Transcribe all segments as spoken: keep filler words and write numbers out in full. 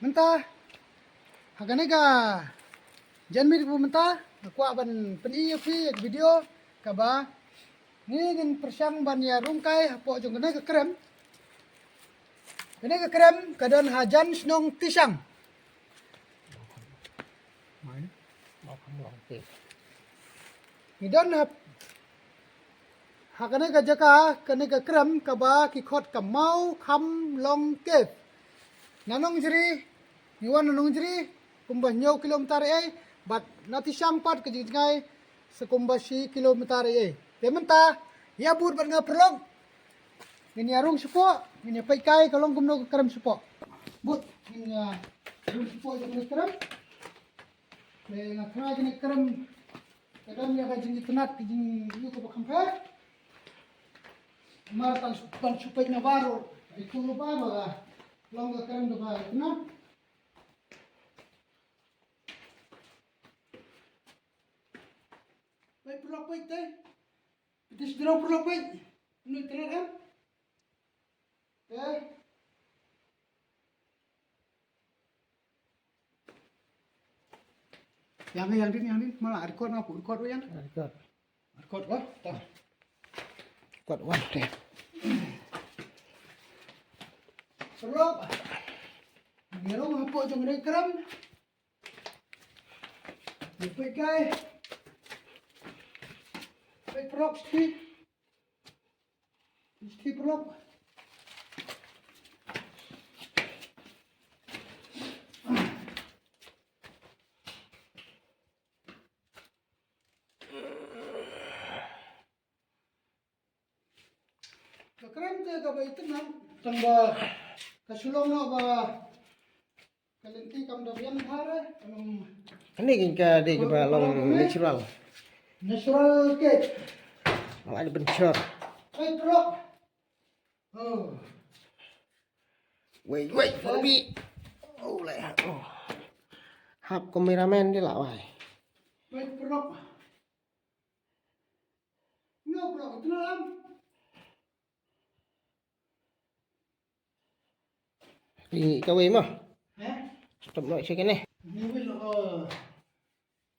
Mynta ha kane ka janmiet ba mynta nga kwah ban pyni ïa phi ïa ka video kaba ngi ngin pyrshang ban ïa rung kai hapoh jong kane ka krem. Kane ka krem ka don ha jan shnong Tishang. Ngi don ha, ha kane ka jaka, kane ka krem kaba ki khot ka Mawkhamlong Cave. Na Nongjri, ngi wan na Nongjri kumba hynñiew kilometer ei, bad na Tishang pat ka jingjngai sa kumba shi kilometer ei. Te mynta ïa bud bad nga paralok. Ngin ïa rung shapoh, ngin ïa peit kai ka long kumno ka krem shapoh. Bud, ngin ïa rung shapoh ïa kane ka krem. Te nga tharai kane ka krem ka don ïa ka jingitynnad, ka jingïoh kaba kham pher. Namar tang ban shu peit na baroh, ïa ka long ba ka krem kaba itynnad. Peit paralok, peit te. Peit te sdang paralok, peit. Kumno itynnad em? Te. Ïa nga, ïa nga, ïa nga, ma la record, nga pu record ïa nga. Record. Record, oh, ta. Record, wan, te. Paralok. Ngi rung hapoh jong kane ka krem. Ngi peit kai. Peit paralok, sdang. Sdang paralok. Ka krem te kaba itynnad, tang ba ka shu long noh ba ka lynti kam da biang bha re, kam. Kane ka dei kaba long natural. Natural cake. Ym ai ban shor. Peit paralok. Oh. Wei, wei, Bobby. Oh, lai, oh. Hap kameramen dei lah, wei. Peit paralok. Nga paralok, itynnad em? Ri kawei mo. Eh? Stop noh sha kane. Ni wei lo,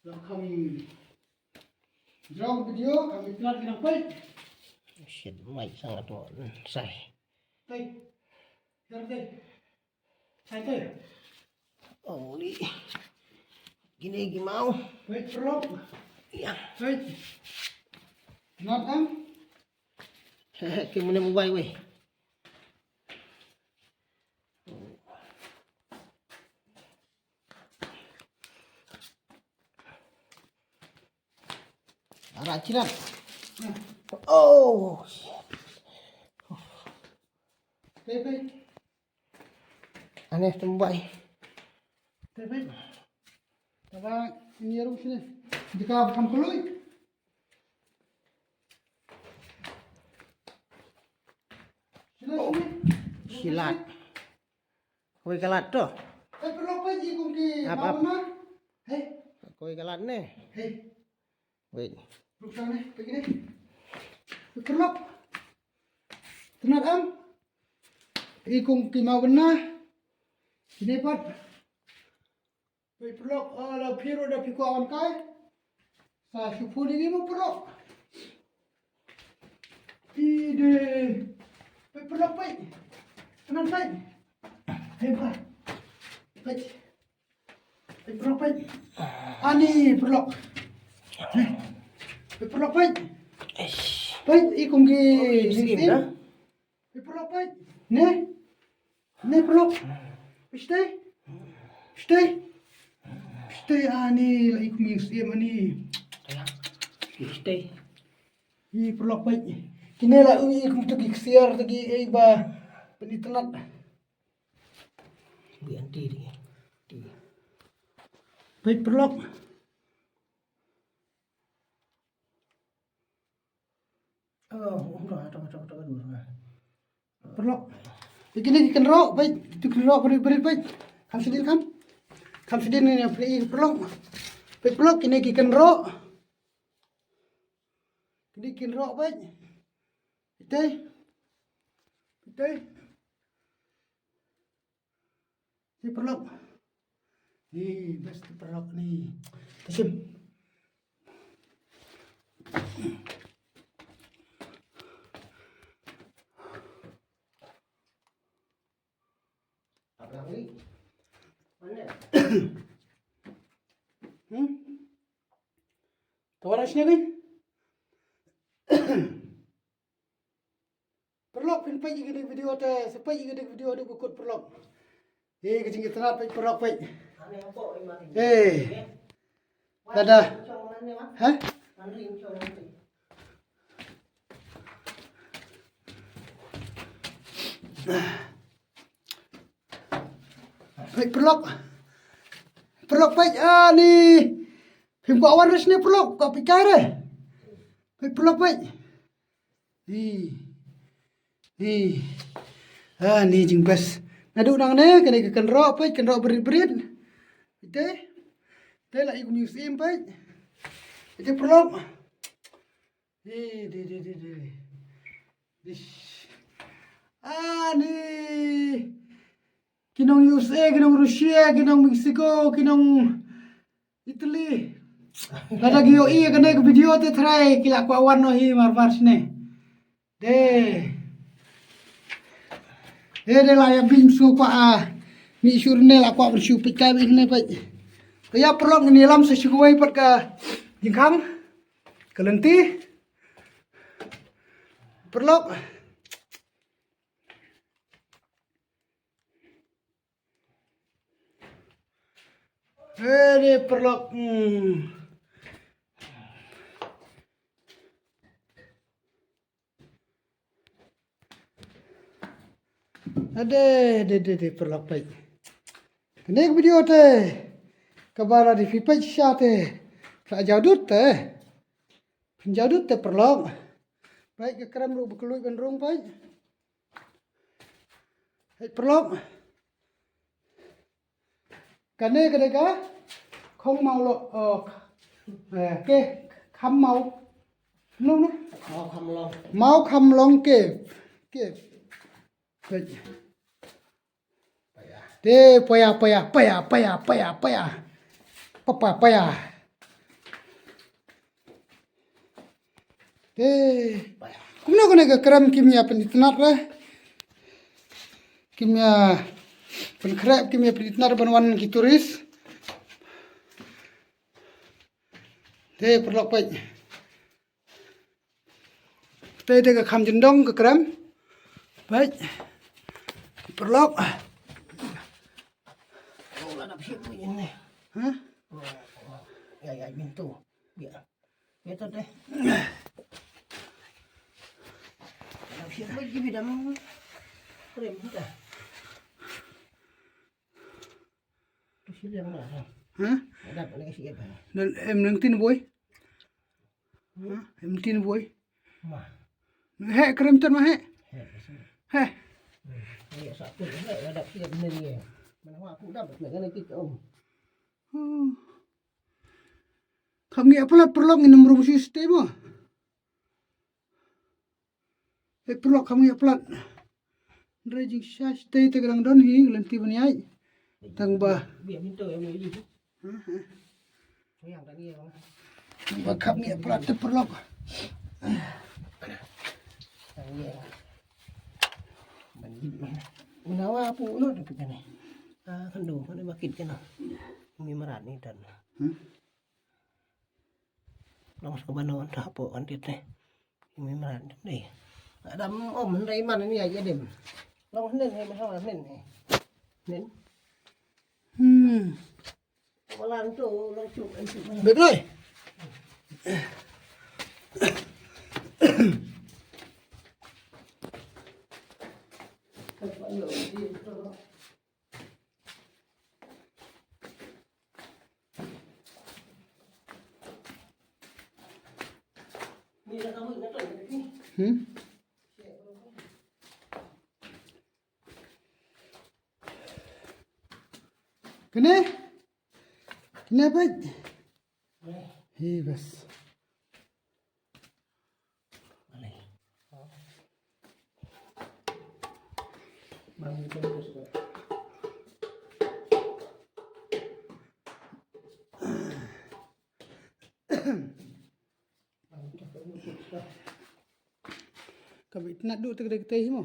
lo kham jrong video, kham itynnad ki nang peit. Shit, mai sang ato sai. Peit. Jar peit. Sai peit. Oh, li. Kine ki maw. Peit paralok. Ïa. Peit. Itynnad em? Ki mane mobile wei. Ara chilat. Oh. Peit, peit. Ane tumbai. Peit, peit. Taba ini rung sini. Jika kam pelui. Sini, sini. Chilat. Kawei ka lad to. Eh, paralok, peit i kum ki. Ap, ap. Mawbynna. Hei. Kawei ka lad ne. Hei. Wei. Ruk sang ne, peit kine. Paralok. Itynnad em? I kum ki mawbynna. Kine pat. Peit paralok, ah, la phi ruh da phi kwah wan kai. Sa shu phu ïa ngi mo paralok. Ide. Peit paralok, peit. Kanan, peit. Hei, ba. Peit. Peit paralok, peit. Ani paralok. Peit paralok, peit. Peit, i kum ki. Oh, sim, sim, dah. Peit paralok, peit. Ne? Ne paralok. Peit te. Peit te. Peit te, ani, la i kum ïing syiem ani. Peit te. I paralok, peit. Kine la u i kum tu ki ksiar tu ki ei ba pynitynnad. Bi anti di. Di. Peit paralok. Oh, um, dah, dah, dah, dah, dah. Paralok. Peit kine ki kynroh, peit, tu kynroh, brit, brit, peit. Kham shadien, kham. Kham shadien ne, peit paralok. Peit paralok, kine ki kynroh. Kine ki kynroh, peit. Peit te. Peit te. Te paralok. Ni best paralok ni. Te shim. Hmm? Te wan shane ni. Paralok phin peit ïa kane ka video te, sa peit ïa kane ka video haduh ba kut paralok. Eh, ka jingitynnad peit paralok peit. Eh. Dada. Ha? Peit paralok. Paralok peit, ah, ni. Phim kwah wan re shane paralok, kwah peit kai re. Peit paralok peit. Ni. Ni. Ah, ni jingbest. Naduh nangne, kane ka kynroh peit, kynroh brit brit. Ite. Te la i kum ïa u syiem peit. Ite paralok. Ni, di, di, di, di. Ish. Ah, ni. Ki nong U S A, ki nong Russia, ki nong Mexico, ki nong Italy. Lada ki ïohi ïa kane ka video te trai ki la kwah wan noh hi mar mar shane. De. De, de la ïa bim shu kwah, ah. Mih shu ne la kwah ban shu peit kai beit ne peit. Ka ïa paralok ngin ïalam sa shu kawei pat ka jingkhang. Ka lynti. Paralok. Ade paralok. Hmm. Ade, ade, ade, ade, paralok peit. Kane ka video te kaba la dei phi peit shisha te. Phi la jaw dud te. Phin jaw dud te paralok. Peit ka krem ruh ba ka luid ban rung peit. Peit paralok. Kane ka dei ka khong maw lo, oh, eh, ke kham maw. No, no. Maw kham long. Maw kham long ke. Ke. Peit. Te paya, paya, paya, paya, paya, paya. Papa, paya. Te kumno kane ka krem kim ïa pynitynnad re. Kim ïa pynkhreh, kim ïa pynitynnad ban wan ki tourist. Te paralok peit. Te, te ka kham jyndong ka krem. Peit. Paralok. Oh, la dap shit peit ne. Ha? Ya, ya, pintu. Ya. Ito te. La dap shit peit ki bidam. Krem kita. Ha? Dan em nangtin boi. Ha? Em nangtin boi. He, krem tan ma he. He. Hmm. Kham ngi aplat paralok ngin ym rung shu stay mo. Hei paralok kham ngi aplat. Hynrei jingshisha te te ka dang don hi ka lynti ban ïaid. Tang ba. Tang ba kham ngi aplat te paralok. Manawa pu no de pegane. Ah, kando, kane bakit kano. Mi marat ni tan. Hmm? Long sa ka bano ta hapo kan tit ne. Mi mran ne. Adam om hynrei man ni ai dem. Long nen he ma ha nen he. Nen. Hmm. Walan tu long chu an chu. Bek noi. Hmm? Kane? Kane peit? Hi bas. Ka bit na du te ka dei ka tei mo.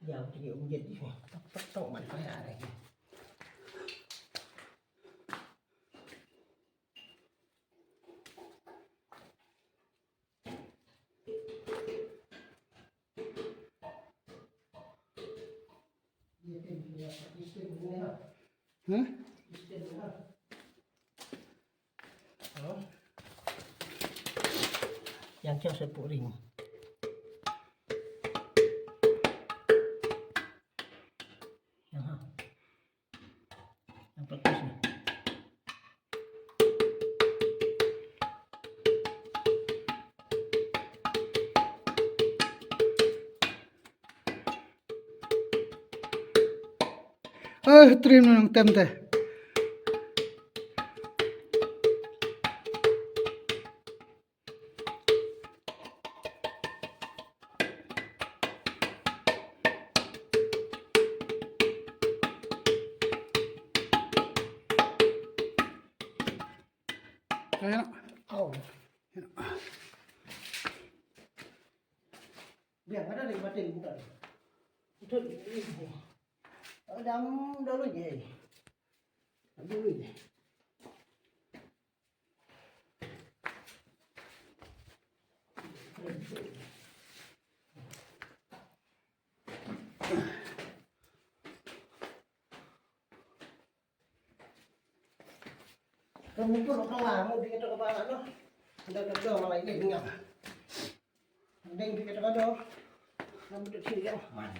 Ya, u tei um jet di. Tok, tok, tok, man pa ya re. Ha? Yang kiang sa puring. Yang ha. Yang praktis ni. Eh, trim nang tem te. Ayo. Au. Biang ada di batin bukan. Betul. Dam dulu je. Dam dulu je. Ka mupur ka la mu di ka to ka ba no. Nda ka to ma lai ding ngam. Ding di ka to ka do. Ngam tu si yang man.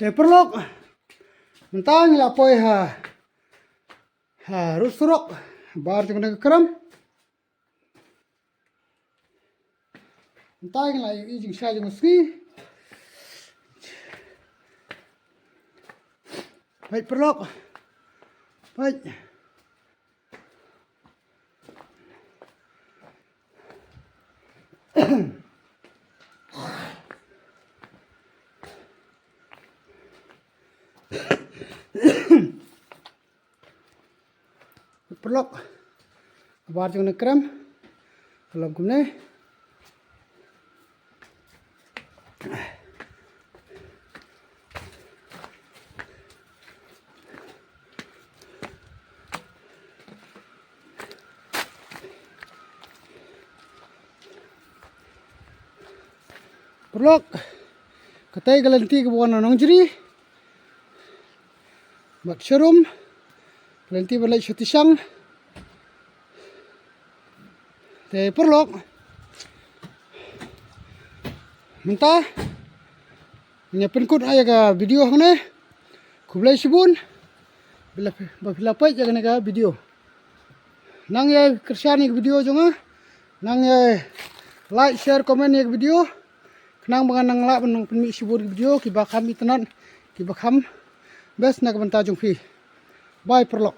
Te paralok. Mynta ngi la poi ha, ha rud surok. Bar jong ka kram. Mynta ngi la ïohi jingshai jong ka sngi. Peit paralok. Peit. Paralok. Bar jong ka kram. Ka long kumne. Paralok, katei ka lynti kaba wan na Nongjri. Bad sharum, ka lynti ban leit sha Tishang. Te paralok, mynta ngin ïa pynkut ïa ka video hangne. Khublei shibun ba phi la peit ïa kane ka video. Nang ïa kyrshan ïa ka video jong nga. Nang ïa like, share, comment ïa ka video. Khnang ba ngan nang lah ban nang pynmih shibun ki video kiba kham itynnad, kiba kham best na ka bynta jong phi. Bye paralok.